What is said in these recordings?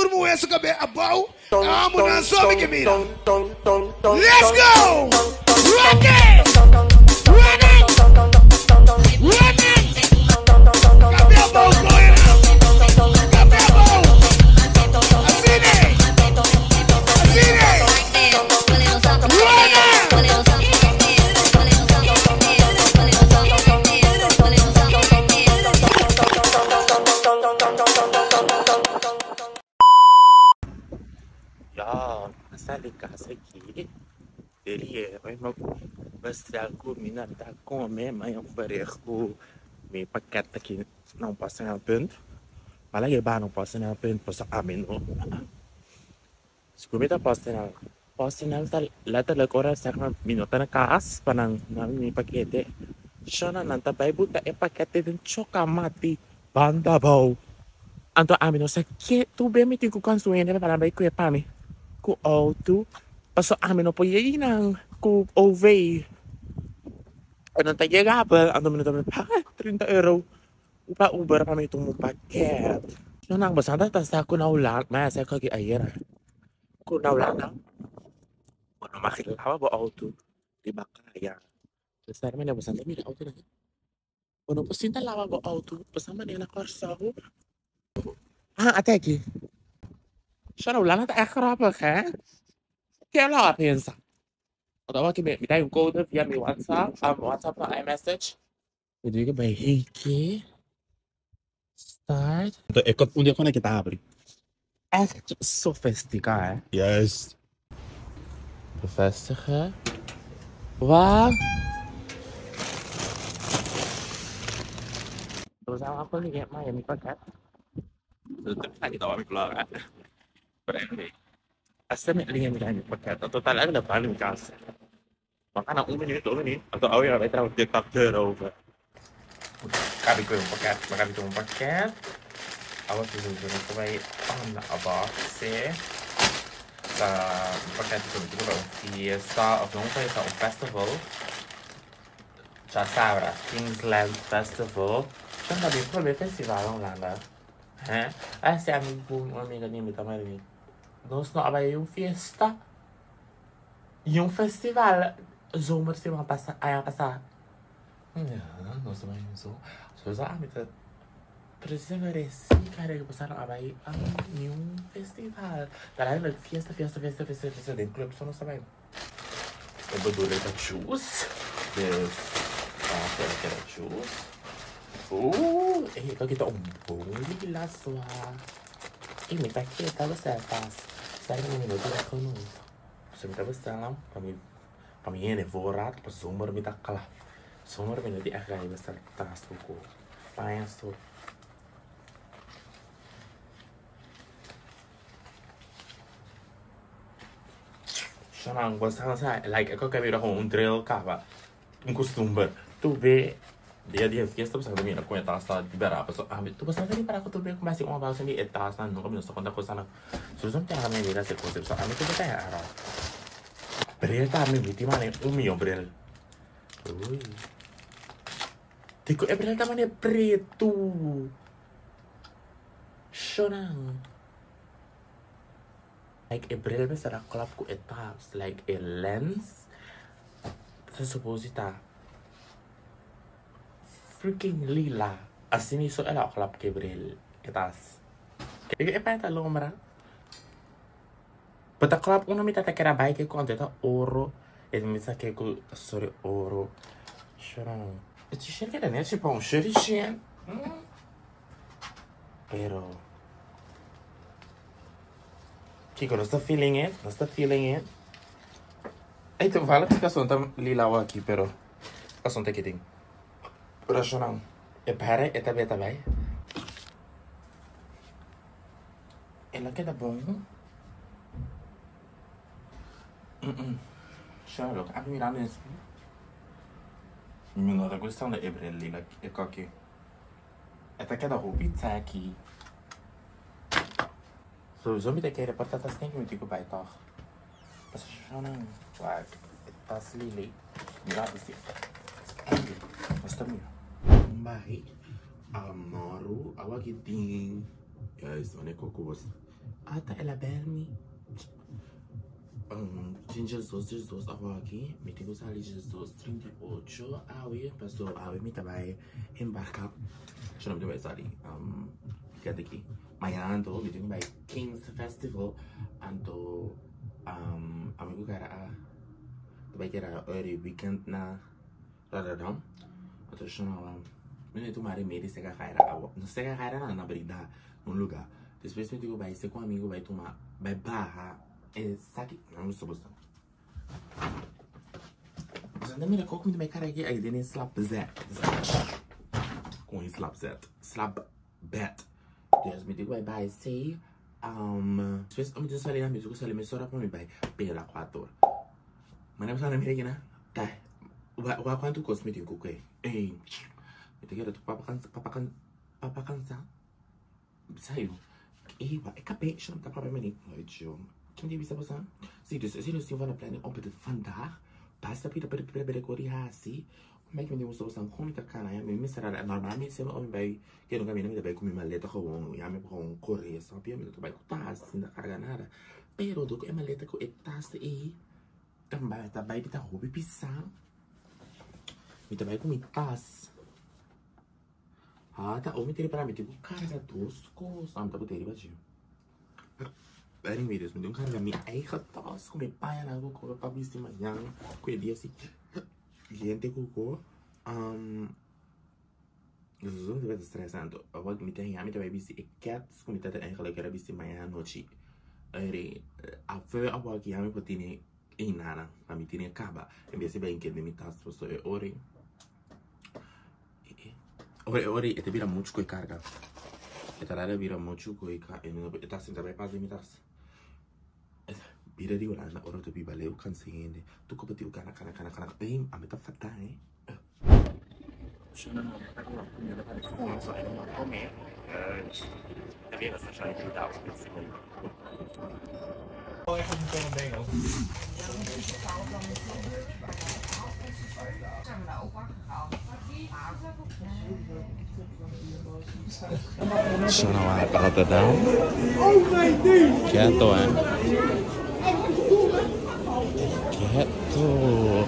Otro muhé su kabé abou, e hòmbernan so mi ke mira. Let's go! Rock it! Run it! Run it! Kabé abou, koenan! Kabé abou! Asina e! Asina e! Run it! Ja, a sali kas aki deri e mi bestel kumida mi ta kome mi haña un bereg ku mi paket aki na un PostNL punt. Mi a laga e baha na un PostNL punt pasobra ami no Si ku mi ta PostNL PostNL ta letterlijk ora sèg mi no ta na kas pa nan duna mi pakete shona nan ta bai buta e pakete den chokamati banda abou. Anto ami no sa ke tur be mi tin ku konstruí hende pa nan bai kue pa mi ku outo paso ami no por yega nan ku OV e no ta yegabel anto mi no ta paga 30 euro pa Uber pa mi tuma un paket. Nan boso ta sa ku na Hulanda mi a sa ku ayera ku na Hulanda bo no mag laba bo outo riba kaya. Esaki manera boso ta mira outonan. Bo no por sinta laba bo auto pasá manera na Kòrsou. Ah, ate aki. Shona, Hulanda ta ègt grappig, hè? Ke lo a pensa? Ota wak mi ta un code via mi WhatsApp, WhatsApp no, iMessage. Mi tin ke bai heke. Start. Anto e un dia kon e kita habri. Echt sofisticá, hè? Juist. Bevestigen. Waar? We zijn al gewoon niet maar mi pakket. Dat ga ik dan klaar. Hasta mi linha mi pakket. Total eigenlijk dat mi kas. Maar kan nou 1 minuut, 2 minuut. Anto oh ja, wij trouwens TikTok erover. Gabi ko un pakket, maar gabi un pakket. Awa sowieso bij unboxen. Ta un pakket ku mi un fiesta of no un fiesta, un festival. Djasabra, Kingsland Festival. Shon ta bin prome festival na Hulanda. Hè? Ah, si ami ku un amiga di mi ta mari. Nos no a bai un fiesta. Y un festival zomer siman pasa, aña pasa. Ja, nos a bai un zo. Sowieso ami ta preferentie kare ku boso a bai ni un festival. Ta eigenlijk fiesta, fiesta, fiesta, fiesta, fiesta den club so nos a bai. E bedoel ik dat juice. Dus, ah, kere kere juice. Oeh, eh, ik kita un bon lila swa. Eh, mi ta kita basta tas. Sabi mi no tira genoeg. So mi ta bestellen pa mi pa mi hende voorraad pa zomer mi ta kla. Zomer mi no di echt gai bestel tas ku paña so. Shonang bosan sa like ako kami ra un drill kaba un costumber. Tu be dia dia fiesta bosan mira ku e tas ta libera paso ami tu bosan ta ripara ku tu be kumasi un abao sindi e tas nan nunca mi no sa konta kosa nan. So som tiaga mi mira se kosa so ami tu be ta ara. Bril ta mi mi mane un millon bril. Uy. Diko e bril ta mane pretu. Shonang. Like e bril mester a klap ku e tas. Like e lens ta supposed ta freaking lila. Asina so el a klap ku e bril e tas. Kiko e paña ta lombra? Bo ta klap uno mi ta ta keda bai ke konta e ta oro. E mi sa ke ku sorry oro. Shonang. E t-shirt keda net si pa un shirt shen. Pero Kiko nos ta feeling it, nos ta feeling it. Ey, toevallig e kason ta lila aki, pero kason ta kitin. Pero shonang, e pere e ta beta bai. El a keda bon. Shonang, loke ami mirando den spiel. Mi no ta gustando e bril lila e koki. E ta keda hopi tacky. Sowieso mi ta kere por ta tas mi tin ku bai tòg. Pasobra shonang wak e tas lili. Mira bisti. Nos ta mira. Bai Amaru awa ki tin. Juist, wanneer koko was. Ata el a bel mi. Tin 12 12 awor aki. Mi tin ku sali 12:38 awe. Paso awe mi ta bai embarka. Yo no mi tin bai sali. Keda aki. Mañana anto mi tin ku bai Kings Festival. Anto ami ku kara a ta bai keda early weekend na Rotterdam. Anto yo no mi no tuma remedi seka gaira awa. No seka gaira na na Breda un lugar. Despues mi tin ku bai seka un amigo bai tuma bai baha e saki. No mi gusta. Boso mira kok mi ta bai kara aki ai den e slaapzet. Kon e slaapzet? Slaapbed. Dus mi tin ku bai baha esei. Despues mi tin sali na mi tin ku sali mesora pa mi bai pela kuater. Mane boso mira aki na ta wak kuantu kos mi tin ku kue. Ey mi ta kere papa kansa papa kansa papa kansa. Sayo ey wak e kape shon ta papia mane jo kin di bisa boso si dus esei nos tin van de planning op de vandaag basta pida pida pida pida kori hasi Mike mi tin gusta boso kon mi ta kana ya mi mester a normalmente semper ora mi bai keda un kaminda mi ta bai ku mi maleta gewoon ya mi gewoon kore snap je mi no ta bai ku tas mi no ta karga nada pero dor ku e maleta ku e tas ei ta ta bai ta hopi pisa mi ta bai ku mi tas ha ta ora mi ta ripara mi tin ku karga dos kos mi ta bota riba dje. Anyway, dus mi tin karga mi eigen tas ku mi pañanan ku kos pa bisti mañan ku e dia siguiente ku ko. Dus soms ta stresante. Awor mi ta haña mi ta bai bisti e kèts ku mi ta eigenlijk kere bisti mañan anochi. Afe awor ki ya mi por tene einanan pa mi tene kaba en bes di bai kende mi tas pasobra e ora Ora e ora e ta bira muchu ku e karga. E ta rara bira muchu ku e karga. E ta sinta bai pas di mi tas. Bira di Hulanda ora ta biba leu kansa hende. Tur koba tin kana kana kana kana. Ey ami ta fata eh. Sono a Rotterdam. Quieto, eh. Quieto.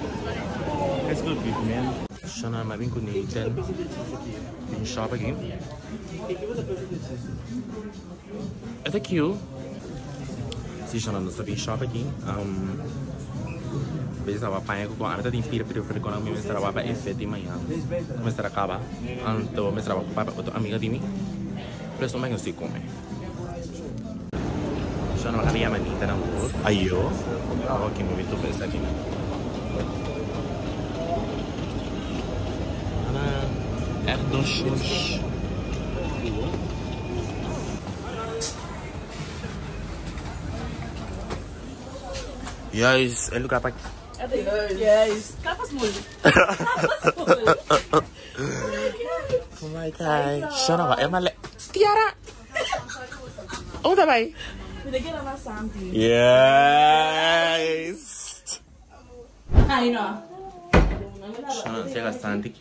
It's good beef, man. Sono maar bin ku Nathan. Bin shop aki. E ta cute. Si shona nos ta bin shop aki. Um, Bezig ta paña ku ami ta tin pira pira pira kon mi mester a wak pa e feti mañana. Mester a kaba. Anto mester a wak pa otro amiga di mi. Pero esaki no si kome. Shona mi yama Anita na wor. Ayo. Ok, mi bin topa esaki. Ana, echt dos shoes. Juist, e lugar pa. Juist. Kapas mooi. Kapas Oh my god. Shona wa ema le. Tiara. Oh, daarbij. Yes. Ai no. Shona, zeg Santi Q.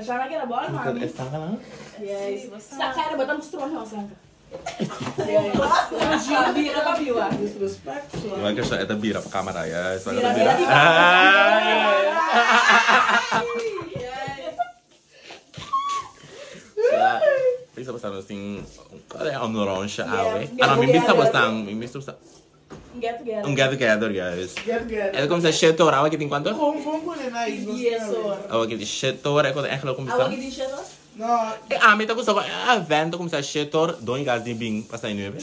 Shana que era bola, mami. Está lá? Yes. Sa cara botamos trono, Sanka. Bira pa biwa. Welke is het bira op camera? Juist, welke Bira, bira? bira. Ja. Ik zou bestaan misschien een rondje ouwe. En dan mijn bista bestaan, mijn bista bestaan. Get together. Een get together, juist. Get together. En dan komt ze shit door, ouwe, ik denk quanto? Gewoon, gewoon gewoon in ijs. Yes, hoor. Ouwe, ik shit door, ik wil eigenlijk om Awa bestaan. que diz hoor? Nou, Ah, mi ta gusto evento komt ze shit door, don gas die bing, pas hij nu hebben.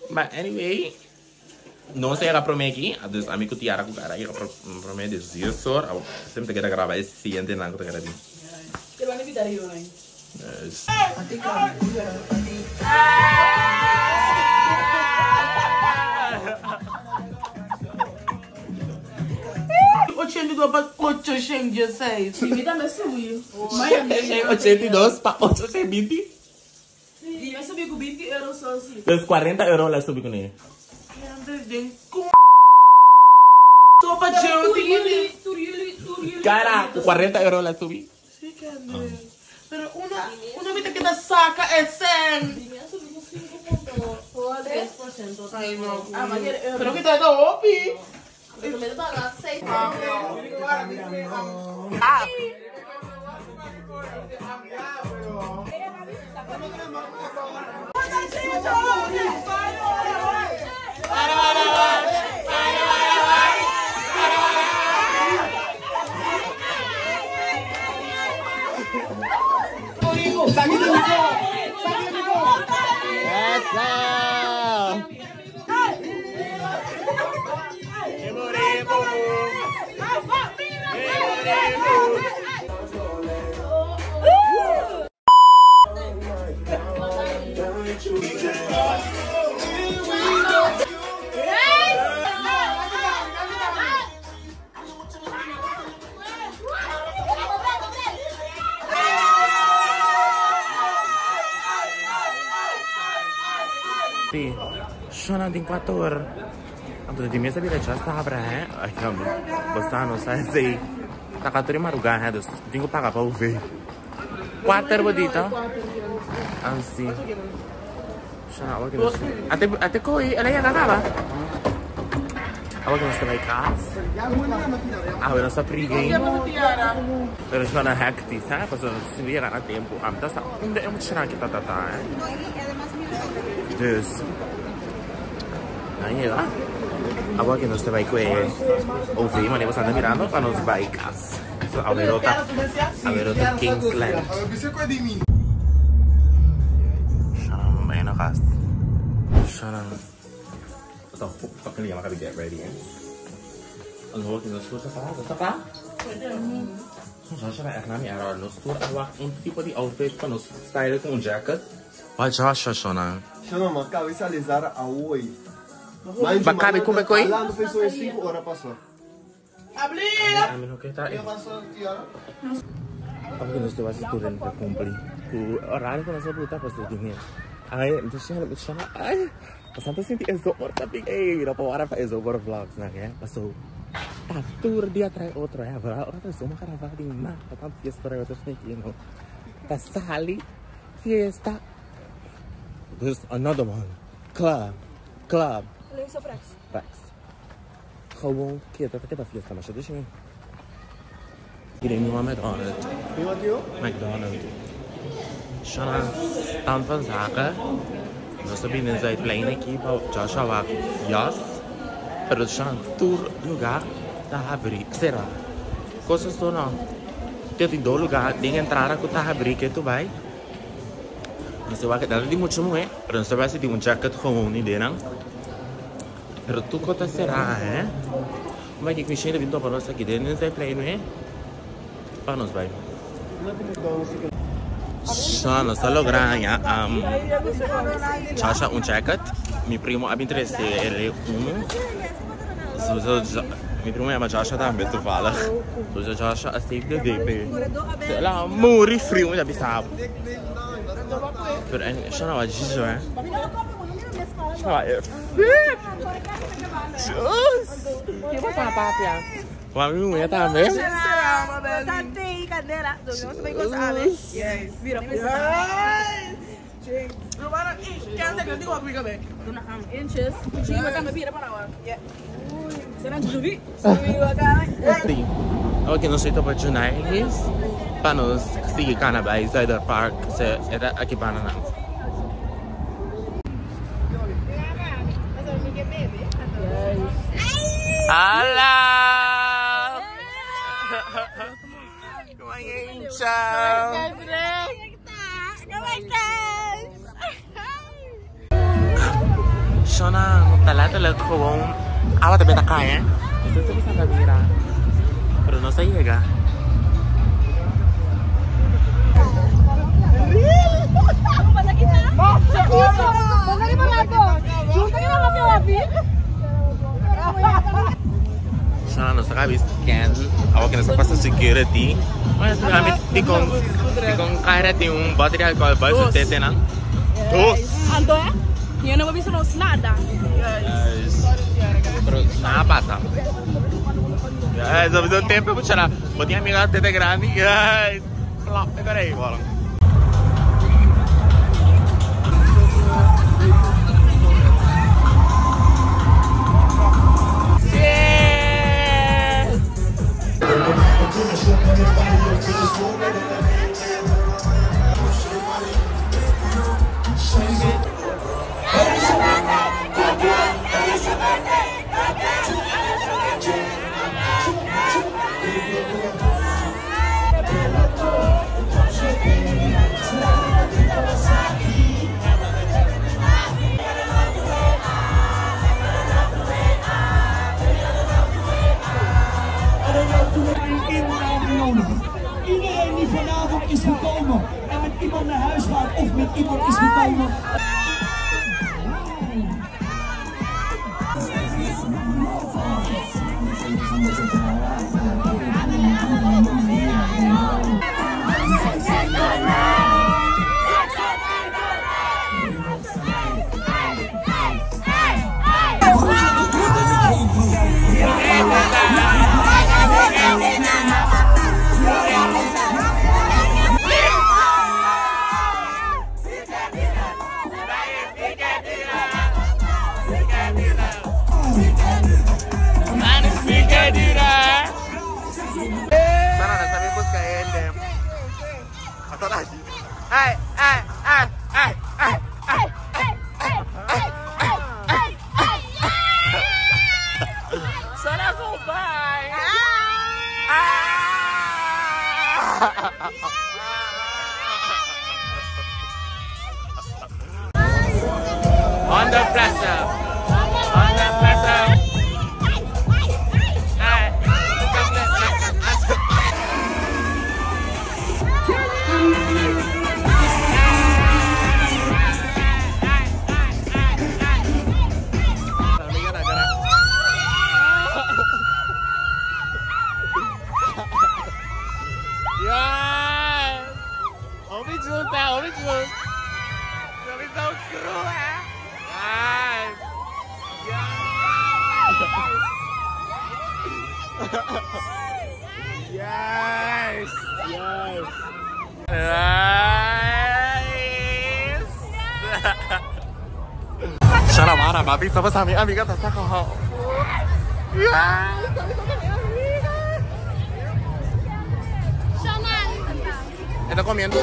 Maar anyway, não sei era promete aqui, dus amigo Tiara com cara, eu promete dus hier soort, sempre que gravar esse siguiente não que gravar. Te van a invitar yo, né? Dus. 82 pas 8 16. Invita-me a subir. 82 pa 820. E vai subir com 20 euros só assim. Dus 40 euro la subi com ele. Sopa Tour jullie, tour jullie, tour jullie. Cara, 40 euro la subi. Pero una, una mi ta keda saka e sèn. 5.3%. Ai no. Ah, maar hier euro. Pero kita ta hopi. Ah. Sì, sono di 4. Anto di mesa bira já sabra, hè? Ai, calma. Você não sabe sei. Tá 4 maruga, hè? Dus tenho que pagar para ouvir. 4 bodita. Ah, sim. Sono que até até coi, ela ia ganhar. Awa que nós vai casa. Ah, nós tá briguei. Pero sono hectic, sabe? Porque se vira na tempo. Ah, tá ainda é muito será que tá tá tá, hè? Dus, aí lá. Agora que nós vai com ouvir, mas você anda mirando para nos vai casa. A verota, a verota Kingsland. Shana, vai na casa. Shana. So, fucking I gotta get ready. En hoor ik in de stoer, tá tá? Soms als je echt naar me error, no stoer en een tipo de outfit van ons style com um jacket. Wat Joshua Shona? Shona, mas cabeça alisar a oi. Mas cabe como é que Lá não fez 5 horas passou. A mim não quer tá. Porque nós temos que estudar para cumprir. O horário que nós vamos botar para estudar. Ai, deixa eu deixa. Ai, bastante senti eso por big. Ei, não pode para eso por vlogs, né? Passou. Tá tour dia atrás outro, é, verdade? Outra pessoa uma caravana de nada, tanto fiesta para outra aqui, não. Tá sali, fiesta. There's another one. Club. Club. Links of rechts? Rechts. Gewoon keer dat ik dat fiesta, maar dat is niet. Iedereen nu aan McDonald's. McDonald's. Shana, stand van zaken. Nós também in Zuidplein aqui, Joshua jas. Pero Shana tour lugar da abrir. Será? Coisas do não. Tem dois lugar, tem entrada que tá abrir que tu vai. Não sei wat dat is muito mooi, pero não sei se tem um jacket gewoon niet dentro. Pero tu cota será, hè? Maar ik misschien heb ik nós aqui dentro, Zuidplein, hè? Para nós vai. Shana, sta logrando Joshua um jacket. Mi primo ha interesse ele um. Mi primo chama Joshua também, toevallig. Dus Joshua is de DP. Ela morre frio, já sabe. Pero Shana wat Jijo, hè? Shana é fit. Jus. Que você papia? Mas minha mulher também. Yes. Inches. Ok, nós estamos para Junais, para nós seguir Canabá, Zuiderpark, se era aqui para não. Olá! Como é Tchau! Shona, tá letterlijk gewoon. Ah, wat ben ik hè? Dus dat is aan de mira. Pero no se llega. Shona, nós acabamos scan. Agora que nós passa security. Mas die con die con cara de um bote de alcohol, vai se tete não? Dos. Anto é? Eu não vou ver nada. Yes. Pero nada passa. Yes, ao mesmo tempo eu vou tirar. Botei amiga tete grande. Yes. Flop, peraí, bola. Ai, ai, ai, ai, ai, ai, ai, ai, ai, ai, ai. Shona zo bye. Ah! Under pressure. Under pressure. Yes! Omi juice, hè? Omi juice. Omi zo cruel, hè? Yes! Yes! Yes! Yes! Shana mara, papi, estamos a mi amiga, tá saco. Yes! Está comiendo.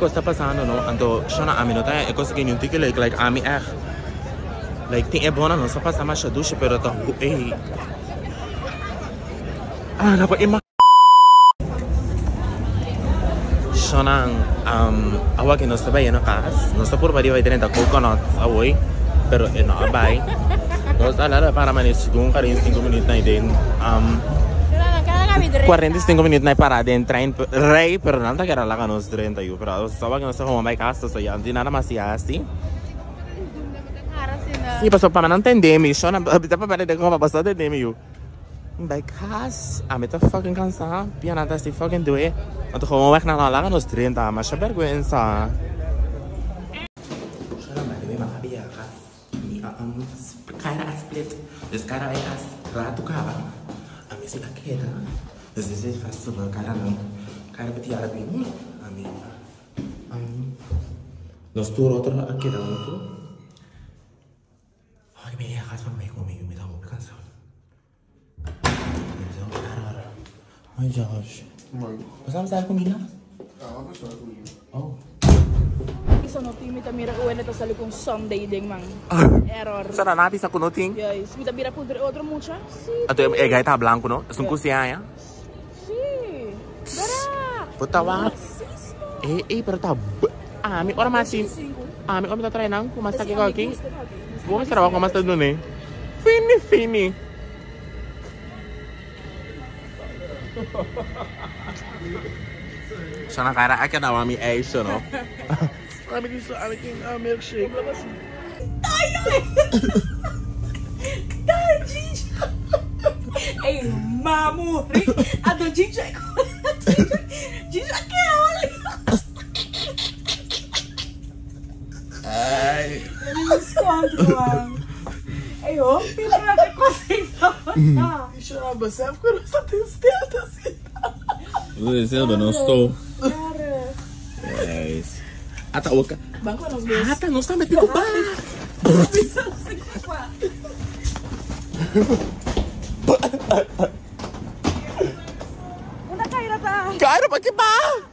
Está pasando, no? Anto, shona a mim não tá, é coisa que não tem que like a mim é. Like tem é bona não só passa mais ducha, pero tá ei. Ah, não pode Shona awa que não está bem no cas, não está por bari vai ter coconut awoi, pero não vai. Nós alala para manis 5 minutos na den 45 minutos na parada em trem rei, pero não tá querendo lá nos 30 eu, pero só que não sei como vai casa, só já não tem nada mais assim. Sim, passou para não entender, me chona, tá para de como passar de mim eu. Bij casa, a me tá fucking cansado, piana tá se fucking doer. Want gewoon weg naar lá nos 30, mas já vergüenza. Chona, mas me mabia, mi split. Si a keda. Dus dit is vast super cara não. Cara peti árabe. Ami. Nos tour otro a keda otro. Ai, me gaat van mij komen, ik ben al cansado. Hoi Josh. Você não sabe comida? Oh. Isa no team, mita mira ko na sali kong Sunday ding man. Error. Sana na bisa kunoting. Yes, mita mira pudre otro mucha. Si. Ato é gaita blanco no? Sung kusia ya. Si. Bara. Puta wa. Eh eh pero tá Ah, mi ora masi. Ah, mi ora tá treinando com mas tá aqui aqui. Vou mostrar como está dando, né? Fini fini. Sana cara aqui na mami é isso, no? Ami gusto, ami king milkshake. Ei, mamuri. A do DJ. DJ que olha. Ai. Ele me esconde, mano. Ei, ô, filha, não consigo. Deixa eu besef que eu não tenho stil Zelda, não estou. Yes. Ata oka. Banco nos beijos. Ata, não está metido ba. Una caída tá. Cara, pa que ba?